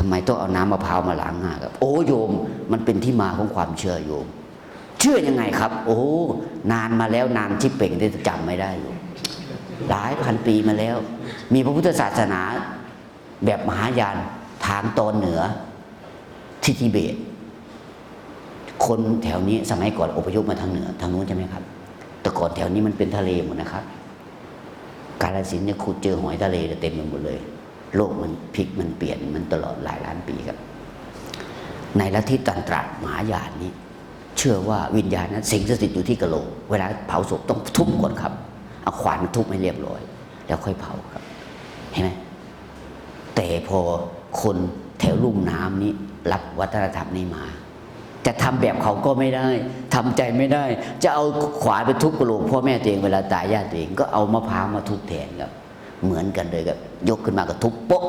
ทำไมต้องเอาน้ำมะพร้าวมาล้างหน้าครับ โอ้ โยม มันเป็นที่มาของความเชื่อโยม เชื่อยังไงครับ โอ้ นานมาแล้ว นานชิบเป่ง แต่จำไม่ได้โยม หลายพันปีมาแล้ว มีพระพุทธศาสนาแบบมหายานทางตอนเหนือที่ทิเบต คนแถวนี้สมัยก่อนอพยพมาทางเหนือ ทางนู้นใช่ไหมครับ แต่ก่อนแถวนี้มันเป็นทะเลหมดนะครับ กาฬสินธุ์เนี่ยขุดเจอหอยทะเลเต็มไปหมดเลย โลกมันพลิกมันเปลี่ยนมันตลอดหลายล้านปีครับ ในลัทธิตันตระมหายานนี้ เชื่อว่าวิญญาณนั้นสิงสถิตอยู่ที่กะโหลก เวลาเผาศพต้องทุบก่อนครับ เอาขวานมาทุบให้เรียบร้อย แล้วค่อยเผาครับ เห็นไหม แต่พอคนแถวลุ่มน้ำนี้รับวัฒนธรรมนี้มา จะทำแบบเขาก็ไม่ได้ ทำใจไม่ได้ จะเอาขวานไปทุบกะโหลกพ่อแม่ตัวเอง เวลาตายญาติตัวเอง ก็เอามะพร้าวมาทุบแทนครับ เหมือนกันเลยครับ ยกขึ้นมาก็ทุบโป๊ะ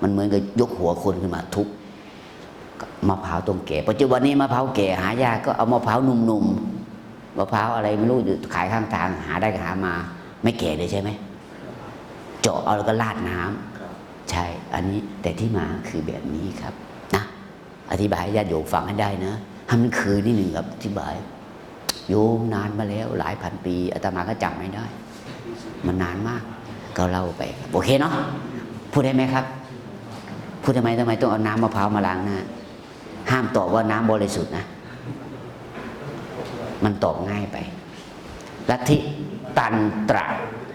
มันเหมือนกับยกหัวคนขึ้นมาทุบ มะพร้าวต้องแก่ ปัจจุบันนี้มะพร้าวแก่หายาก ก็เอามะพร้าวหนุ่มๆ มะพร้าวอะไรไม่รู้ อยู่ขายข้างทาง หาได้ก็หามา ไม่แก่เลยใช่ไหม เจาะเอาแล้วก็ราดน้ำ ใช่ อันนี้ แต่ที่มาคือแบบนี้ครับ นะ อธิบายให้ญาติโยมฟังให้ได้นะ ให้มันคืนนิดนึงครับ อธิบาย โยม นานมาแล้ว หลายพันปี อาตมาก็จำไม่ได้ มันนานมาก ก็เล่าไปครับ โอเคเนาะ พูดได้ไหมครับ พูดทำไม ทำไมต้องเอาน้ำมะพร้าวมาล้างหน้า ห้ามตอบว่าน้ำบริสุทธิ์นะ มันตอบง่ายไป ลัทธิตันตระ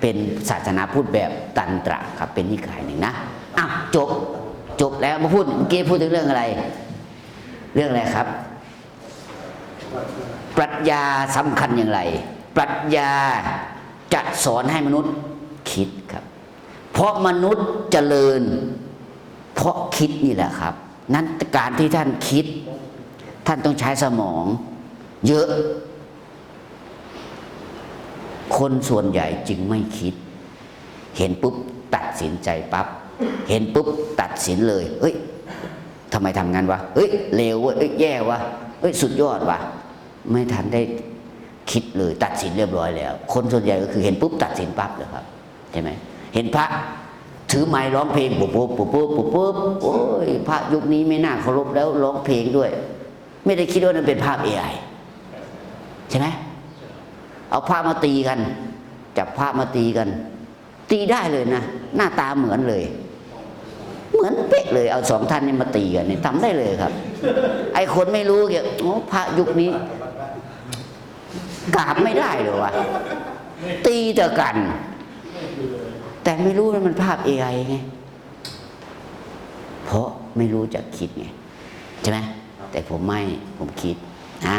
เป็นศาสนาพุทธแบบตันตระครับ เป็นนิกายหนึ่งนะ อ่ะ จบ จบแล้ว มาพูด เมื่อกี้พูดถึงเรื่องอะไร เรื่องอะไรครับ ปรัชญาสำคัญอย่างไร ปรัชญาจะสอนให้มนุษย์คิดครับ เพราะมนุษย์เจริญ เพราะคิดนี่แหละครับ นั้นการที่ท่านคิด ท่านต้องใช้สมองเยอะ คนส่วนใหญ่จึงไม่คิด เห็นปุ๊บตัดสินใจปั๊บ เห็นปุ๊บตัดสินเลย เฮ้ย ทำไมทำงั้นวะ เฮ้ย เลวเว้ย เฮ้ย แย่วะ เฮ้ย สุดยอดวะ ไม่ทันได้คิดเลย ตัดสินเรียบร้อยแล้ว คนส่วนใหญ่ก็คือเห็นปุ๊บตัดสินปั๊บเลยครับ ใช่ไหม เห็นพระถือไมค์ร้องเพลง ปุ๊บปุ๊บปุ๊บปุ๊บปุ๊บปุ๊บ โอ้ย พระยุคนี้ไม่น่าเคารพแล้ว ร้องเพลงด้วย ไม่ได้คิดว่านั่นเป็นภาพเอไอ ใช่ไหม เอาพระมาตีกัน จับพระมาตีกัน ตีได้เลยนะ หน้าตาเหมือนเลย เหมือนเป๊ะเลย เอาสองท่านนี้มาตีกันนี่ ทำได้เลยครับ ไอ้คนไม่รู้เนี่ย โอ้ พระยุคนี้ กราบไม่ได้เลยวะ ตีแต่กัน แต่ไม่รู้ว่ามันภาพเอไอไง เพราะไม่รู้จักคิดไง ใช่ไหม แต่ผมไม่ ผมคิดนะ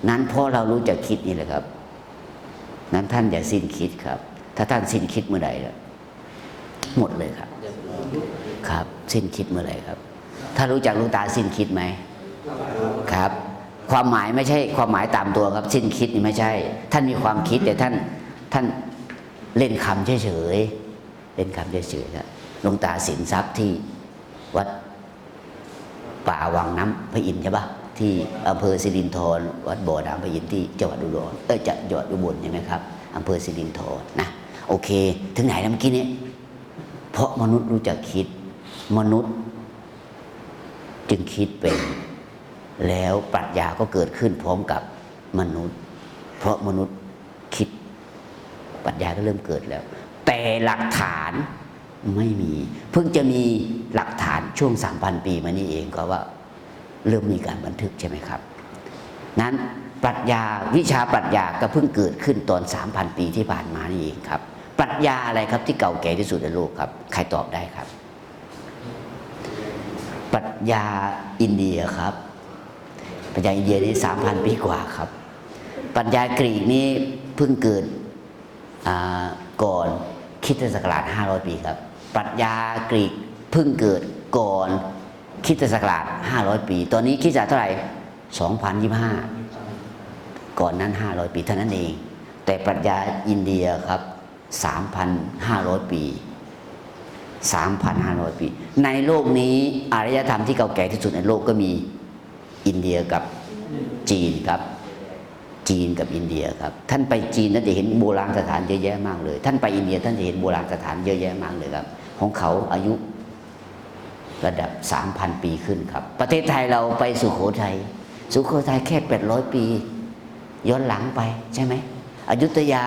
นั้นเพราะเรารู้จักคิดนี่แหละครับ นั้นท่านอย่าสิ้นคิดครับ ถ้าท่านสิ้นคิดเมื่อใดแล้ว หมดเลยครับ ครับ สิ้นคิดเมื่อไหร่ครับ ท่านรู้จักหลวงตาสิ้นคิดไหม ครับ ความหมายไม่ใช่ความหมายตามตัวครับ สิ้นคิดนี่ไม่ใช่ ท่านมีความคิด แต่ท่าน ท่านเล่นคำเฉยๆ เล่นคำเฉยๆ ครับ หลวงตาสินทรัพย์ที่วัด ป่าวังน้ำพระอินทร์ใช่ปะ ที่อำเภอสิรินธร วัดบ่อน้ำพระอินทร์ที่จังหวัดอุดร เอ้ย จะ จังหวัดอุบลใช่ไหมครับ อำเภอสิรินธรนะ โอเค ถึงไหนแล้วเมื่อกี้นี้ เพราะมนุษย์รู้จักคิด มนุษย์จึงคิดเป็น แล้วปรัชญาก็เกิดขึ้นพร้อมกับมนุษย์ เพราะมนุษย์คิด ปรัชญาก็เริ่มเกิดแล้ว แต่หลักฐานไม่มี เพิ่งจะมีหลักฐานช่วง สามพัน ปีมานี้เอง ก็ว่าเริ่มมีการบันทึกใช่ไหมครับ นั้นปรัชญา วิชาปรัชญาก็เพิ่งเกิดขึ้นตอน สามพัน ปีที่ผ่านมานี่เองครับ ปรัชญาอะไรครับที่เก่าแก่ที่สุดในโลกครับ ใครตอบได้ครับ ปรัชญาอินเดียครับ ปรัชญาอินเดียนี่ สามพัน ปีกว่าครับ ปรัชญากรีกนี่เพิ่งเกิด อ่า ก่อนคริสตศักราช ห้าร้อย ปีครับ ปรัชญากรีกเพิ่งเกิดก่อนคริสตศักราช ห้าร้อย ปี ตอนนี้คริสตศักราชเท่าไหร่ สองพันยี่สิบห้า ก่อนนั้น ห้าร้อย ปีเท่านั้นเอง แต่ปรัชญาอินเดียครับ สามพันห้าร้อย ปี สามพันห้าร้อย ปี ในโลกนี้อารยธรรมที่เก่าแก่ที่สุดในโลกก็มีอินเดียกับจีนครับ จีนกับอินเดียครับ ท่านไปจีนท่านจะเห็นโบราณสถานเยอะแยะมากเลย ท่านไปอินเดียท่านจะเห็นโบราณสถานเยอะแยะมากเลยครับ ของเขาอายุ ລະດັບສາມພັນປີຂຶ້ນຄັບ. ປະເທດໄທເຮົາໄປສຸໂຂໄທ, ສຸໂຂໄທແຄ່ແປດຮ້ອຍປີຍ້ອນຫຼັງໄປ ໃຊ່ໄໝ? ອະຍຸດທະຍາ,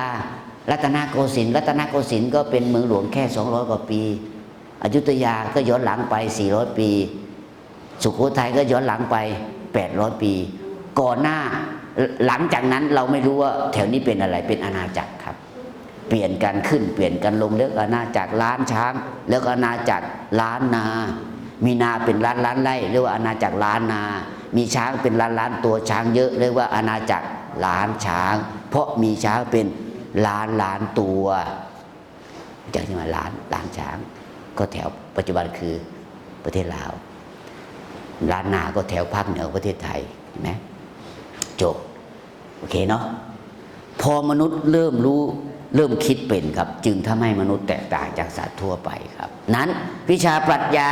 ລັດຕະນະໂກສິນ, ລັດຕະນະໂກສິນກໍເປັນເມືອງຫຼວງແຄ່ສອງຮ້ອຍກວ່າປີ, ອະຍຸດທະຍາກໍຍ້ອນຫຼັງໄປສີ່ຮ້ອຍປີ, ສຸໂຂໄທກໍຍ້ອນຫຼັງໄປແປດຮ້ອຍປີ. ກ່ອນໜ້າ, ຫຼັງຈາກນັ້ນເຮົາໄມ່ຮູ້ວ່າແຖວນີ້ເປັນອະໄລ, ເປັນອານາຈັກຄັບ. ປ່ຽນກັນຂຶ້ນ ປ່ຽນກັນລົງ, ເລີກອານາຈັກລ້ານຊ້າງ, ເລີກອານາຈັກລ້ານນາ, ມີນາເປັນລ້ານລ້ານໄຮ່ ເອີ້ນວ່າອານາຈັກລ້ານນາ, ມີຊ້າງເປັນລ້ານລ້ານຕົວ, ຊ້າງເຍີະ ເອີ້ນວ່າອານາຈັກລ້ານຊ້າງ, ເພາະມີຊ້າງເປັນລ້ານລ້ານຕົວ. ຈາກທີ່ວ່າລ້ານ ລ້ານຊ້າງ ກໍແຖວປັດຈຸບັນຄືປະເທດລາວ, ລ້ານນາກໍແຖວພາກເໜືອຂອງປະເທດໄທ ເຫັນໄໝ? ຈົບ. ໂອເຄເນາະ. ພໍມະນຸດເລີ່ມຮູ້ ເລີ່ມຄິດເປັນຄັບ ຈຶ່ງທຳໃຫ້ມະນຸດແຕກຕ່າງຈາກສັດທົ່ວໄປຄັບ. ນັ້ນ ວິຊາປັດຍາ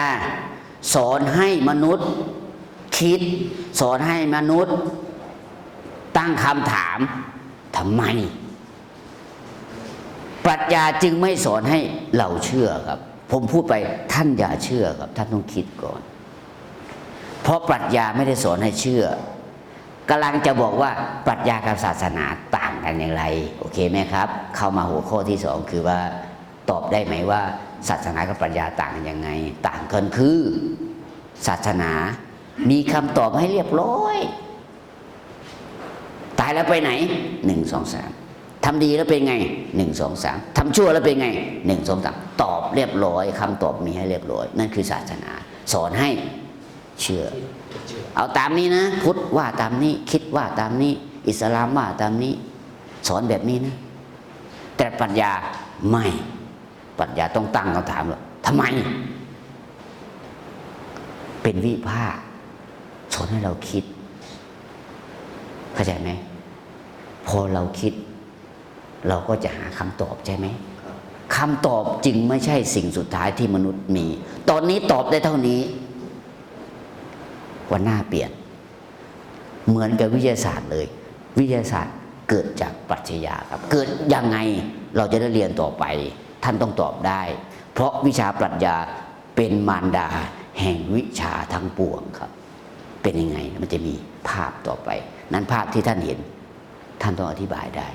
ສອນໃຫ້ມະນຸດຄິດ, ສອນໃຫ້ມະນຸດຕັ້ງຄຳຖາມ ທຳໄມ? ປັດຍາຈຶ່ງໄມ່ສອນໃຫ້ເຮົາເຊື່ອຄັບ. ຜົມພູດໄປ, ທ່ານຢ່າເຊື່ອຄັບ, ທ່ານຕ້ອງຄິດກ່ອນ. ເພາະປັດຍາໄມ່ໄດ້ສອນໃຫ້ເຊື່ອ, ກຳລັງຈະບອກວ່າປັດຍາກັບສາສະໜາຕ່າງກັນຢ່າງໃດ. ໂອເຄໄໝຄັບ? ເຂົ້າມາຫົວຂໍ້ທີສອງ ຄືວ່າ ຕອບໄດ້ໄໝວ່າສາສະໜາກັບປັດຍາຕ່າງກັນຍັງໄງ? ຕ່າງກັນຄື ສາສະໜາມີຄຳຕອບໃຫ້ຮຽບຮ້ອຍ. ຕາຍແລ້ວໄປໄຫນ? ໜຶ່ງ ສອງ ສາມ. ທຳດີແລ້ວເປັນໄງ? ໜຶ່ງ ສອງ ສາມ. ທຳຊົ່ວແລ້ວເປັນໄງ? ໜຶ່ງ ສອງ ສາມ. ຕອບຮຽບຮ້ອຍ, ຄຳຕອບມີໃຫ້ຮຽບຮ້ອຍ. ນັ້ນຄືສາສະໜາ ສອນໃຫ້ເຊື່ອ. ເອົາຕາມນີ້ນະ, ພຸດວ່າຕາມນີ້, ຄຣິດວ່າຕາມນີ້, ອິດສະລາມວ່າຕາມນີ້, ສອນແບບນີ້ນະ. ແຕ່ປັດຍາໄມ່. ປັດຍາຕ້ອງຕັ້ງຄຳຖາມວ່າ ທຳໄມ? ເປັນວິພາກ, ສອນໃຫ້ເຮົາຄິດ. ເຂົ້າໃຈໄໝ? ພໍເຮົາຄິດ ເຮົາກໍຈະຫາຄຳຕອບ, ໃຊ່ໄໝ? ຄຳຕອບຈຶ່ງໄມ່ໃຊ່ສິ່ງສຸດທ້າຍທີ່ມະນຸດມີ. ຕອນນີ້ຕອບໄດ້ເທົ່ານີ້, ວັນໜ້າປ່ຽນ. ເໝືອນກັບວິທະຍາສາດເລີຍ. ວິທະຍາສາດເກີດຈາກປັດຊະຍາຄັບ. ເກີດຍັງໄງ? ເຮົາຈະໄດ້ຮຽນຕໍ່ໄປ. ທ່ານຕ້ອງຕອບໄດ້. ເພາະວິຊາປັດຍາ ເປັນມານດາແຫ່ງວິຊາທັງປວງຄັບ. ເປັນຍັງໄງ? ມັນຈະມີພາບຕໍ່ໄປ. ນັ້ນພາບທີ່ທ່ານເຫັນ, ທ່ານຕ້ອງອະທິບາຍໄດ້.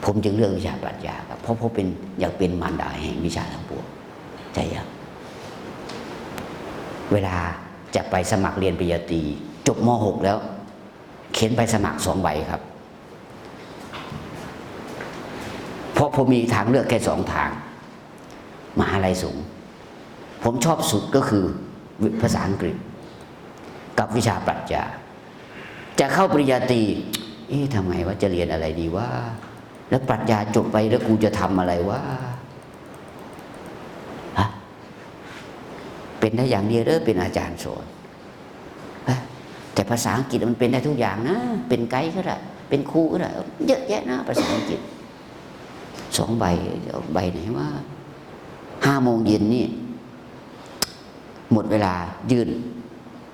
ຜົມຈຶ່ງເລືອກວິຊາປັດຍາຄັບ, ເພາະ ເພາະເປັນ, ຢາກເປັນມານດາແຫ່ງວິຊາທັງປວງ. ໃຈຍັງ? ເວລາຈະໄປສະໝັກຮຽນປະລິນຍາຕີ, ຈົບ ມໍຫົກ ແລ້ວ, ຂຽນໃບສະໝັກສອງໃບຄັບ. ເພາະຜົມມີທາງເລືອກແຄ່ສອງທາງ, ມະຫາໄລສົງ, ຜົມຊອບສຸດກໍຄື ວິ ພາສາອັງກິດ ກັບວິຊາປັດຍາ. ຈະເຂົ້າປະລິນຍາຕີ, ເອະ ທຳໄງວະ? ຈະຮຽນອະໄລດີວະ? ແລ້ວປັດຍາຈົບໄປແລ້ວ ກູຈະທຳອະໄລວະ? ຮະ? ເປັນໄດ້ຢ່າງດຽວເດີ້ ເປັນອາຈານສອນ. ເອີ ແຕ່ພາສາອັງກິດມັນເປັນໄດ້ທຸກຢ່າງນະ, ເປັນໄກກໍໄດ້, ເປັນຄູກໍໄດ້, ເຍອະແຍະນະພາສາອັງກິດ. ສອງໃບ, ເອົາໃບໄຫນວະ? ຫ້າໂມງເຢັນນີ້ ໝົດເວລາຍື່ນ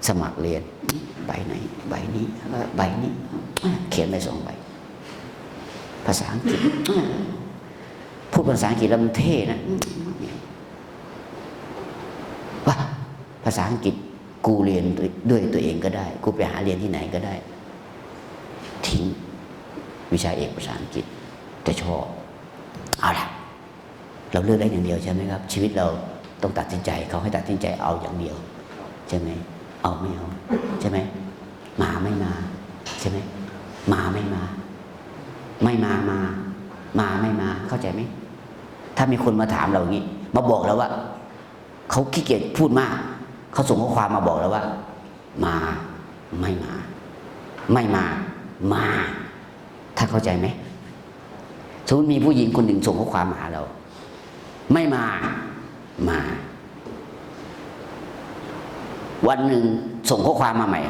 ສະໝັກຮຽນ. ໃບໄຫນ? ໃບນີ້, ເອີ ໃບນີ້. ຂຽນໄປສອງໃບ. ພາສາອັງກິດ. ພູດພາສາອັງກິດແລ້ວມັນເທ່ນະ. ວ່າ ພາສາອັງກິດ ກູຮຽນດ້ວຍຕົວເອງກໍໄດ້, ກູໄປຫາຮຽນທີ່ໄຫນກໍໄດ້. ຖິ້ມວິຊາເອກພາສາອັງກິດ, ແຕ່ຊອບ. ເອົາລະ, ເຮົາເລືອກໄດ້ຢ່າງດຽວ ໃຊ່ໄໝຄັບ? ຊີວິດເຮົາຕ້ອງຕັດສິນໃຈ, ເຂົາໃຫ້ຕັດສິນໃຈເອົາຢ່າງດຽວ ໃຊ່ໄໝ? ເອົາ ໄມ່ເອົາ ໃຊ່ໄໝ? ມາ ໄມ່ມາ ໃຊ່ໄໝ? ມາ ໄມ່ມາ ໄມ່ມາ ມາ ມາ ໄມ່ມາ ເຂົ້າໃຈໄໝ? ຖ້າມີຄົນມາຖາມເຮົາຢ່າງນີ້ ມາບອກເຮົາວ່າ ເຂົາຂີ້ກຽດພູດມາກ, ເຂົາສົ່ງຂໍ້ຄວາມມາບອກເຮົາວ່າ ມາ ໄມ່ມາ ໄມ່ມາ ມາ. ທ່ານເຂົ້າໃຈໄໝ? ສົມມຸດມີຜູ້ຍິງຄົນໜຶ່ງສົ່ງຂໍ້ຄວາມມາຫາເຮົາ, ໄມ່ມາ ມາ. ວັນໜຶ່ງສົ່ງຂໍ້ຄວາມມາໃໝ່,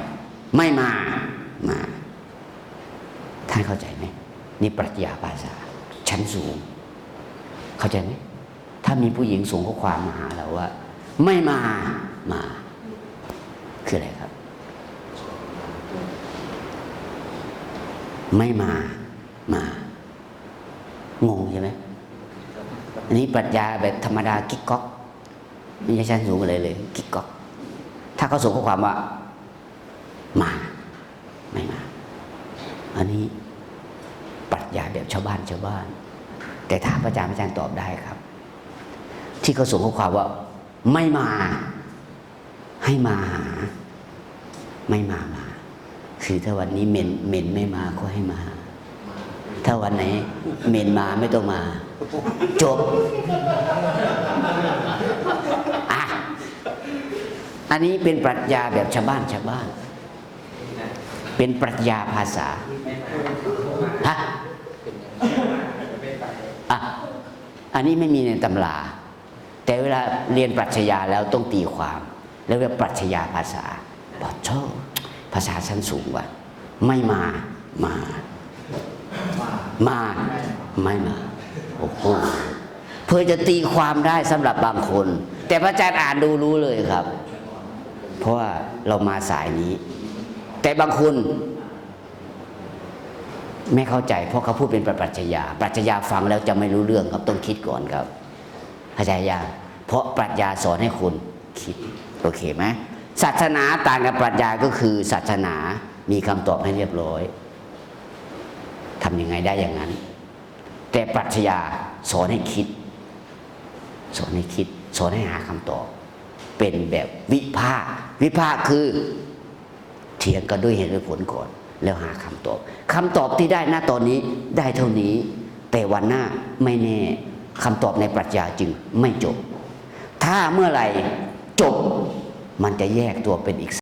ໄມ່ມາ ມາ. ທ່ານເຂົ້າໃຈໄໝ? ນີ້ປັດຊະຍາພາສາຊັ້ນສູງ, ເຂົ້າໃຈໄໝ? ຖ້າມີຜູ້ຍິງສົ່ງຂໍ້ຄວາມມາຫາເຮົາວ່າ ໄມ່ມາ ມາ ຄືອະໄລຄັບ? ໄມ່ມາ ມາ. ງົງໃຊ່ໄໝ? ອັນນີ້ປັດຊະຍາແບບທຳມະດາ ກິກກັອກ. ມີຊັ້ນສູງເລີຍ ເລີຍ ກິກກັອກ. ຖ້າເຂົາສົ່ງຂໍ້ຄວາມວ່າ ມາ ໄມ່ມາ. ອັນນີ້ປັດຊະຍາແບບຊາວບ້ານ ຊາວບ້ານ. ແຕ່ຖາມພະອາຈານ ພະອາຈານຕອບໄດ້ຄັບ ທີ່ເຂົາສົ່ງຂໍ້ຄວາມວ່າ ໄມ່ມາ ໃຫ້ມາຫາ ໄມ່ມາ ມາ. ຄືຖ້າວັນນີ້ເໝັນ ເໝັນໄມ່ມາ ກໍໃຫ້ມາຫາ. ຖ້າວັນໄຫນເໝັນມາ ໄມ່ຕ້ອງມາ. ຈົບ. ອ່ະ ອັນນີ້ເປັນປັດຊະຍາແບບຊາວບ້ານ ຊາວບ້ານ. ເປັນປັດຊະຍາພາສາ. ຮະ? ອ່ະ ອັນນີ້ໄມ່ມີໃນຕຳລາ. ແຕ່ເວລາຮຽນປັດຊະຍາແລ້ວຕ້ອງຕີຄວາມ ແລ້ວເອີ້ນປັດຊະຍາພາສາ. ປະໂທ້ ພາສາຊັ້ນສູງວ່າ ໄມ່ມາ ມາ ມາ ໄມ່ມາ. ໂອ້ໂຫ ເພື່ອຈະຕີຄວາມໄດ້ສຳລັບບາງຄົນ, ແຕ່ພະອາຈານອ່ານດູຮູ້ເລີຍຄັບ ເພາະວ່າເຮົາມາສາຍນີ້. ແຕ່ບາງຄົນ ແມ່ເຂົ້າໃຈ ເພາະເຂົາພູດເປັນປະປັດຊະຍາ. ປັດຊະຍາຟັງແລ້ວຈະໄມ່ຮູ້ເລື່ອງຄັບ ຕ້ອງຄິດກ່ອນຄັບ ເຂົ້າໃຈຍັງ? ເພາະປັດຊະຍາສອນໃຫ້ຄົນຄິດ. ໂອເຄໄໝ? ສາສະໜາຕ່າງກັບປັດຊະຍາ ກໍຄືສາສະໜາມີຄຳຕອບໃຫ້ຮຽບຮ້ອຍ ທຳຍັງໄງໄດ້ຢ່າງນັ້ນ. ແຕ່ປັດຊະຍາສອນໃຫ້ຄິດ ສອນໃຫ້ຄິດ ສອນໃຫ້ຫາຄຳຕອບ ເປັນແບບວິພາກ. ວິພາກຄື ຖຽງກັນດ້ວຍເຫດດ້ວຍຜົນກ່ອນ ແລ້ວຫາຄຳຕອບ. ຄຳຕອບທີ່ໄດ້ນະຕອນນີ້ໄດ້ເທົ່ານີ້, ແຕ່ວັນໜ້າໄມ່ແນ່, ຄຳຕອບໃນປັດຊະຍາຈຶ່ງໄມ່ຈົບ. ຖ້າເມື່ອໃດຈົບ, ມັນຈະແຍກຕົວເປັນອີກ